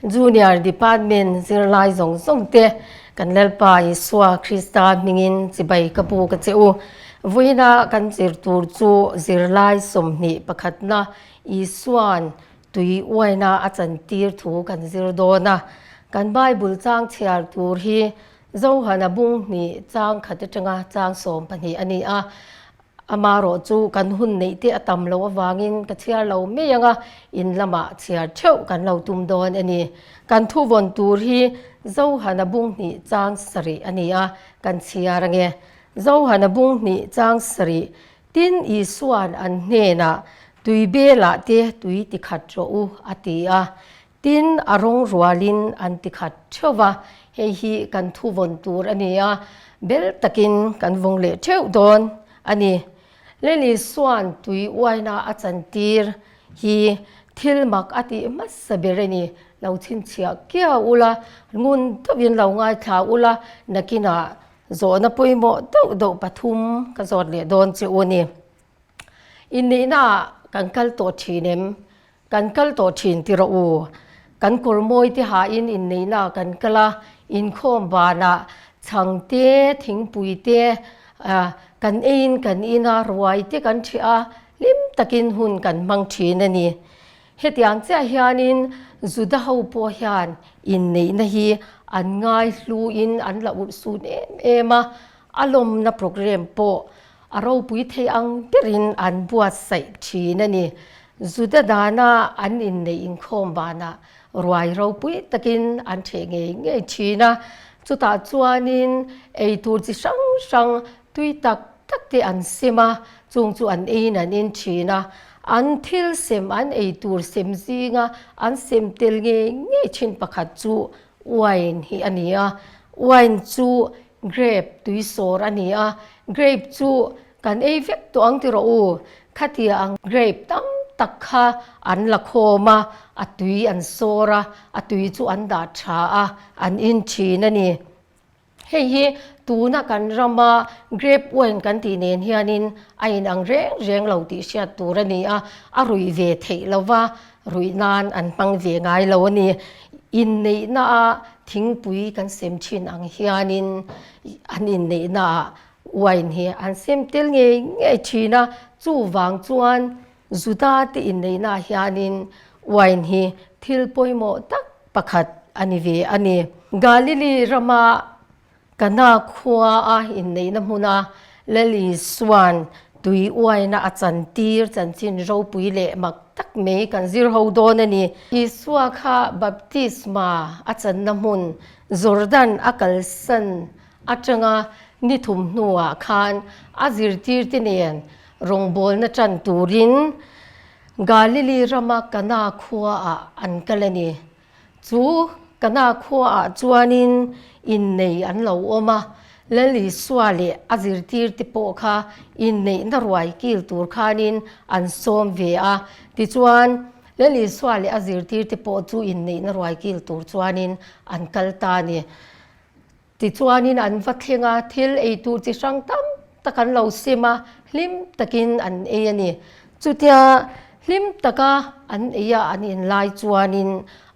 Junior Department zirlai zawng zawng te kan Lalpa Isua Krista hmingin chibai ka buk a che u. Vawiina kan zir tur chu zirlai 21 pakhatna Isua'n tui uaina a chantir thu kan zir dawn a. Kan Bible chang chhiar tur hi Johana bung hnih chang khat atanga chang 12 a ni a. Amarawh chu kan hun neih te a tam loh avangin ka chhiar lo mai ang a, in lamah chhiar theuh kan lo tum dawn a ni. Kan thuvawn tur hi Johana bung hnih chang sarih a ni a, kan chhiar ange. Johana bung hnih chang sarih, Tin Isua'n an hnenah, Tui belah te tui tikhat rawh u, a ti a. Tin, a rawng rualin an ti khat theuh va, hei hi kan thu vawn tur a ni a, bel takin kan vawng leh theuh dawn a ni. Leli suan tui uaina a chantir hi thil mak a tih hmasa ber a ni. Lo chhinchhiah kiau ula, ngun deuhin lo ngaithla ula, nakinah zawhna pawimawh deuh deuh pathum ka zawt leh dawn che u a ni. Inneihnaah kan kal tawh thin em? Kan kal tawh thin ti rawh u. Kan kawr mawi te hain inneihna kan kal a, inkhawm banah chhang te, thingpui te kan eiin kan in a, ruai te kan ṭhiah a, hlim takin hun kan hmang thin a ni. Hetiang chiah hianin Juda ho pawh hian inneihna hi an ngaihluin an la urhsun em em a, a lawmna programme pawh A ropui thei ang berin an buatsaih thin a ni. Juda dana an inneih inkhawm banah ruai ropui takin an theh ngei ngei thin a. Chutah chuanin ei tur chi hrang hrang tui tak tak te an sem a, chung chu an eiin an in thin a. An thil sem, an ei tur sem zinga an sem tel ngei ngei thin pakhat chu wine hi a ni a. Wine chu Grape tui sawr a ni a, grape chu kan ei vek tawh ang ti rawh u. Khatia ang grape tam tak kha an la khawm a, a tui an sawr a, a tui chu an dah tha a, an in thin a ni. Hei hi tuna kan rama grape wine kan tih nen hianin a inang reng reng lo tih hriat tur a ni a, a ruih ve theih lova ruih nan an hmang ve ngai lo a ni. Inneihnaah thingpui kan sem thin ang hianin an inneihnaah wine hi an sem tel ngei ngei thin a, chuvang chuan Juda te inneihnaah hianin wine hi thil pawimawh tak pakhat a ni ve a ni. Galili rama Kana khua a inneihna hmuna Lal Isua'n tui uaina a chantir chanchin ropui leh mak tak mai kan zir ho dawn a ni. Isua kha baptisma a channa hmun Jordan a kalsan atanga ni thum hnuah khan a zirtirte nen rawngbawlna tan turin Galili rama Kana khuaah an kal a ni. Chu Kana khuaah chuanin innei an lo awm a, Lal Isua leh a zirtirte pawh kha inneihna ruai kil tur khanin an sawm ve a. Tichuan, Lal Isua leh a zirtirte pawh chu inneihna ruai kil tur chuanin an kal ta a ni. Tichuanin an va thleng a, thil ei tur chi hrang tam tak an lo sem a, hlim takin an ei a ni. Chutia hlim taka an ei a an in lai chuanin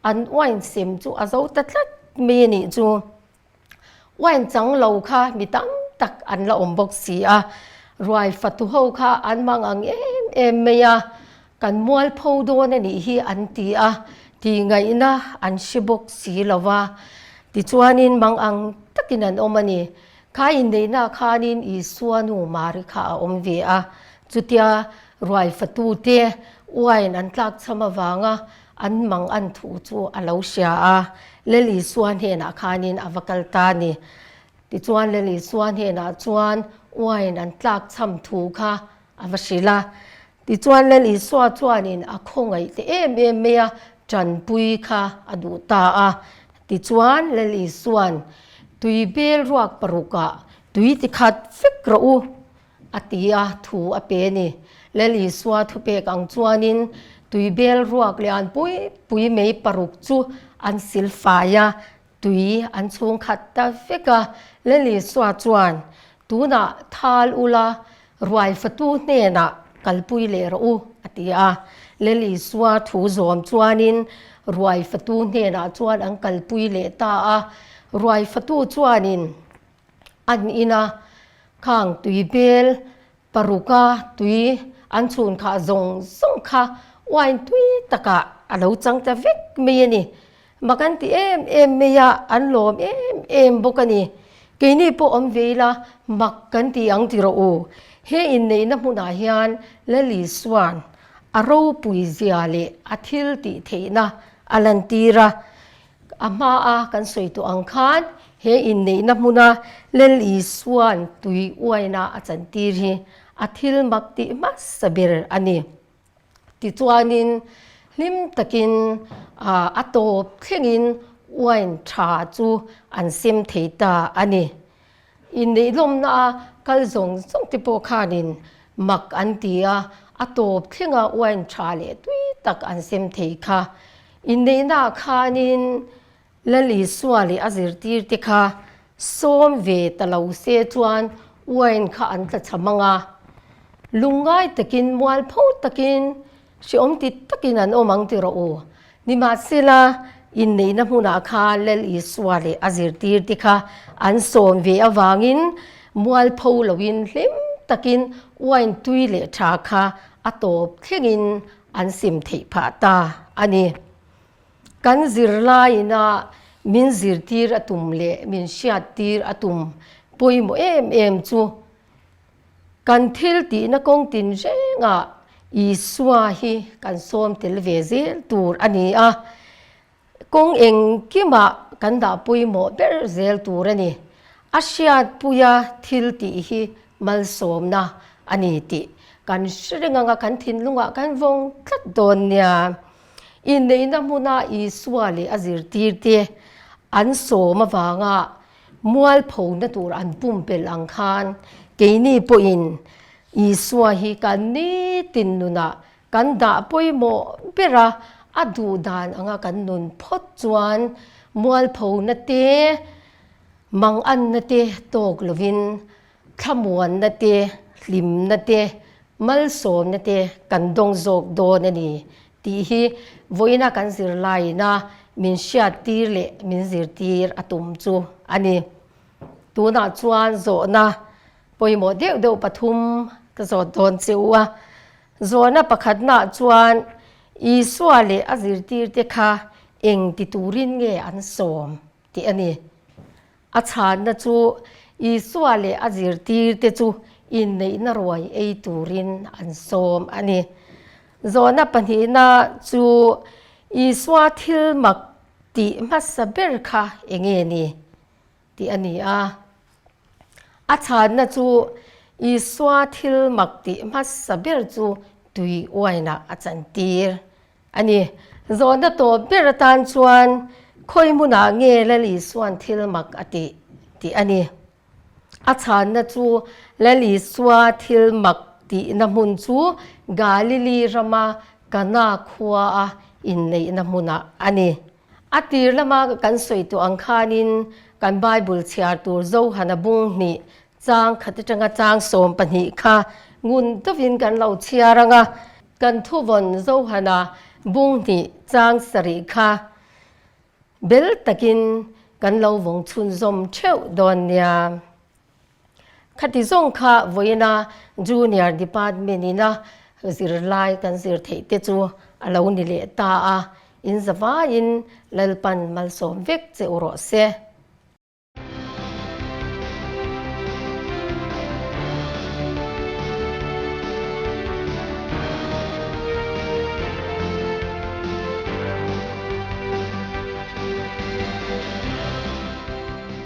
an wine sem chu a zo ta tlat mai a nih chu. Wine chang lo kha mi tam tak an la awm bawk si a, ruai fatu ho kha an mang ang em em mai a, Kan mualpho dawn a nih hi an ti a, tihngaihna an hre bawk si lo va. Tichuanin mang ang takin an awm a ni. Kha inneihnaah khanin Isua nu Mari kha a awm ve a. Chutia ruai fatute uain an tlakchham avanga an mang an thu chu a lo hria a, Lal Isua hnenah khanin a va kal ta a ni. Tichuan Lal Isua hnenah chuan uain an tlakchham thu kha a va hrilh a. Tichuan Lal Isua chuanin a khawngaih te em em mai a, tanpui kha a duh ta a. Tichuan Lal Isua'n, Tui bel ruak parukah tui ti khat vek rawh u, a ti a, thu a pe a ni. Lal Isua thupek ang chuanin tui bel ruak lian pui pui mai paruk chu an sil fai a, Tui an chhung khat ta vek a, Lal Isua chuan, Tunah thal ula, ruai fatu hnenah kalpui leh rawh u, a ti a. Lal Isua thu zawm chuanin Ruai fatu hnenah chuan an kalpui leh ta a. Ruai fatu chuanin an ina khang tui bel paruka tui an chhun khah zawng zawng kha wine tui takah a lo chang ta vek mai a ni. Mak an ti em em mai a, an lawm em em bawk a ni. Keini pawh awm ve ila mak kan ti ang ti rawh u. He inneihna hmunah hian Lali Suan a ropui zia leh a thil tih theihna a lantir a. A hmaa kan sawi tawh ang khan he inneihna hmuna Lal Isua'n tui uaina a chantir hi a thil mak tih hmasa ber a ni. Tichuanin hlim takin a tawp thlengin wine tha chu an sem thei ta a ni. Inneih-lawmna a kal zawng zawng te pawh khanin mak an ti a, a tawp thlenga wine tha leh tui tak an sem thei kha. Inneihnaah khanin Lal Isua leh a zirtirte kha sawm ve ta lo se chuan wine kha an tla cham ang a, lungngai takin, mualpho takin, hreawm ti takin an awm ang ti rawh u. Nimahsela, inneihna hmunah khan Lal Isua leh a zirtirte kha an sawm ve avangin mualpho loin hlim takin wine tui leh tha kha a tawp thlengin an sim theih phah ta a ni. Kan zirlaiina min zirtir a tum leh min hriattir a tum pawimawh em em chu kan thil tihna kawng tinrengah Isua hi kan sawm tel ve zel tur a ni a, kawng engkimah kan dah pawimawh ber zel tur a ni. A hriatpuia thil tih hi malsawmna a ni tih kan hre reng anga kan thinlungah kan vawng tlat dawn nia. Inneihna hmuna Isua leh a zirtirte an sawm avanga mualphona tur an pumpelh ang khan keini pawhin Isua hi kan nitin nunah kan dah pawimawh ber a, a duh dan anga kan nun phawt chuan mualphona te, manganna te tawk lovin Thlamuanna te, hlimna te, malsawmna te kan dawng zawk dawn a ni tih hi vawiina kan zirlaiina min hriattir leh min zirtir a tum chu a ni. Tunah chuan zawhna pawimawh deuh deuh pathum ka zawt dawn che u a. Zawhna pakhatnaah chuan Isua leh a zirtirte kha eng ti turin nge an sawm tih a ni. A chhanna chu Isua leh a zirtirte chu inneihna ruai ei turin an sawm a ni. Zawhna pahnihna chu Isua thil mak tih hmasa ber kha enge ni? tih a ni a. A chhanna chu Isua thil mak tih hmasa ber chu tui uainah a chantir A ni, zawhna tawp ber atan chuan khawi hmunah nge Lal Isua'n thil mak a tih tih a ni. A chhanna chu Lal Isua thil mak tihna hmun chu Galili rama Kana khua a inneihna hmunah a ni. A tir lama kan sawi tawh ang khanin kan Bible chhiar tur Johana bung hnih chang khat atanga chang 12 kha ngun deuhin kan lo chhiar ang a. Kan thuvawn Johana bung hnih chang sarih kha bel takin kan lo vawng chhunzawm theuh dawn nia. Khati zawng kha vawiina Junior Department ina zirlai kan zir theih te chu a lo ni leh ta a, in zavaiin Lalpan malsawm vek che u rawh se.